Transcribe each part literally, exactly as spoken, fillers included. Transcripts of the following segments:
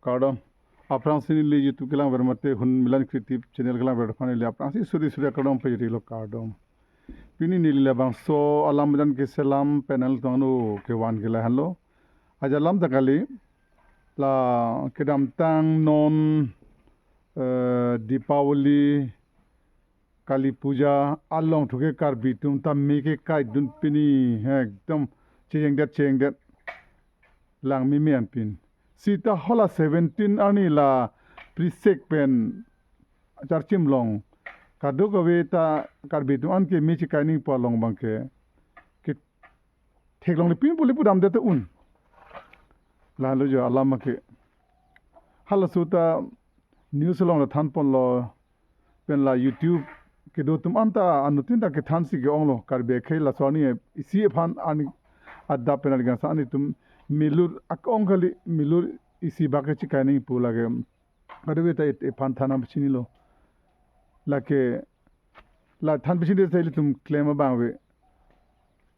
Kardom. Aphrangsi neli YouTube kelangver mate Hunmilan Creative channel kelangver aphan neli aphrangsi suri suri akardom pajirilo, kardom. Pini neli labangso alam dan keselam pen nangtangno kevan ke lahenlo. Ajat alam ta kali, la kedamtang non, eh, Deepavali, Kali Puja along thu ke Karbi atum ta me kekaidun, pini ekdom chejengdet chejengdet lang mimi anpin. Sita hala seventeen arni la prisek pen charchim along kadokave ta Karbi atum an ke me chekai nangji pu along abang ke, ke theklongle pin pu le pudamdet ta un. Lalo jo alam ke. Halaso ta news along ta thanponlo, pen la YouTube kedo atum anta anuttin ta kethansi ke-onglo, Karbi akhei laso arni isi aphan arni adap pen arni gangsa arni atum milur ak-ong kali, milur isi bak ke chekai nangji pu lake. Kadokave ta it-, iphan than nangpachinilo. Lake la thanpachini ta ilitum klem abang ave.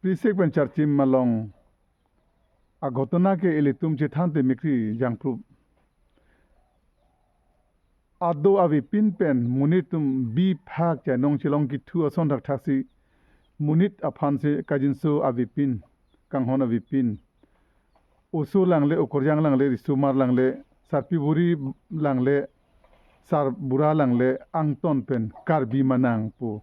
Prisek pen charchim along aghotona ke ilitum chethan te mikri jangprup. Ado avepin pen monit atum biphak chanong chelong kithu ason thakthaksi monit aphansi kajinso avepin, kanghon avepin, oso langle, okorjang langle, risomar langle, sarpi buri langle, sarbura langle, angton pen Karbi manang pu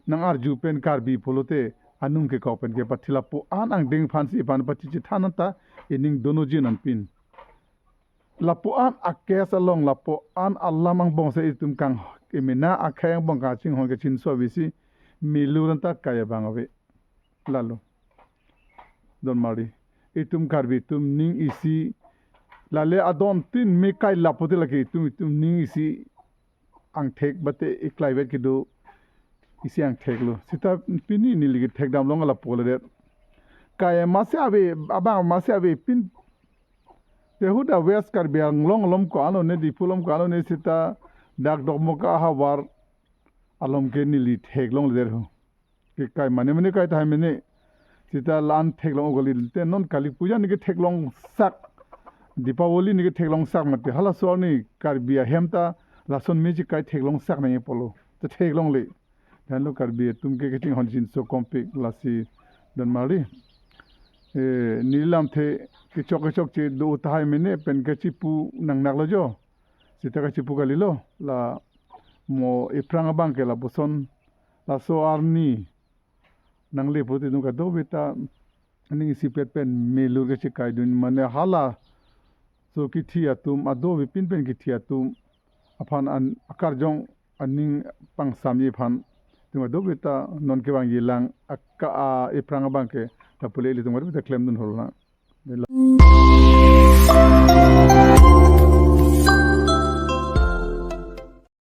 nang-arju pen Karbi pulote anung kekok pen kepathe, lapu-an angdeng aphansi iphan pachichethan anta ining dono jin anpin. Lapu-an a-case along, lapu-an alam angbong si itum kang emena akhei angbong kachinghon kachinso avesi milur anta kai abang ave. Lalo. Don mari. Itum Karbi atum ning isi, lale adon tin me kai lapu te lake itum, itum ning isi angthek bate iklai vet kedo isi angtheklo. Sita pini neli kethekdam long lapu le det. Kai masi ave, abang masi avepin. Te huda West Karbi Anglong along ko-an lone, Diphu along ko-an lone sita dak Dokmoka ahavar along ke neli theklongle det ho. Ke kai mane mane kai tahai mene. Sita la-an theklong kali te non Kali Puja neke theklongsak, Deepavali neke theklongsak mate halaso arni Karbi ahem ta lason me chekai theklongsak nangji pulo. Ta theklongle. Lalo Karbi atum ke kachinghon chinso kompik lasi don mari. Eh, neli lamthe kechok kechokche do tahai mene pen kachipu nangnaklo jo. Sita kachipu kalilo. La mo iphrang abang ke lapuson laso arni nangle pulote itum kadokave ta aning isipet pen milur kachekaidun mane halaso kithi atum, ado avepin pen kithi atum aphan an akarjong aning pangsamji aphan itum kadokave ta non kevangji lang aka a iphrang abang ke ta pule ilitum kadokave ta klemdun hol na.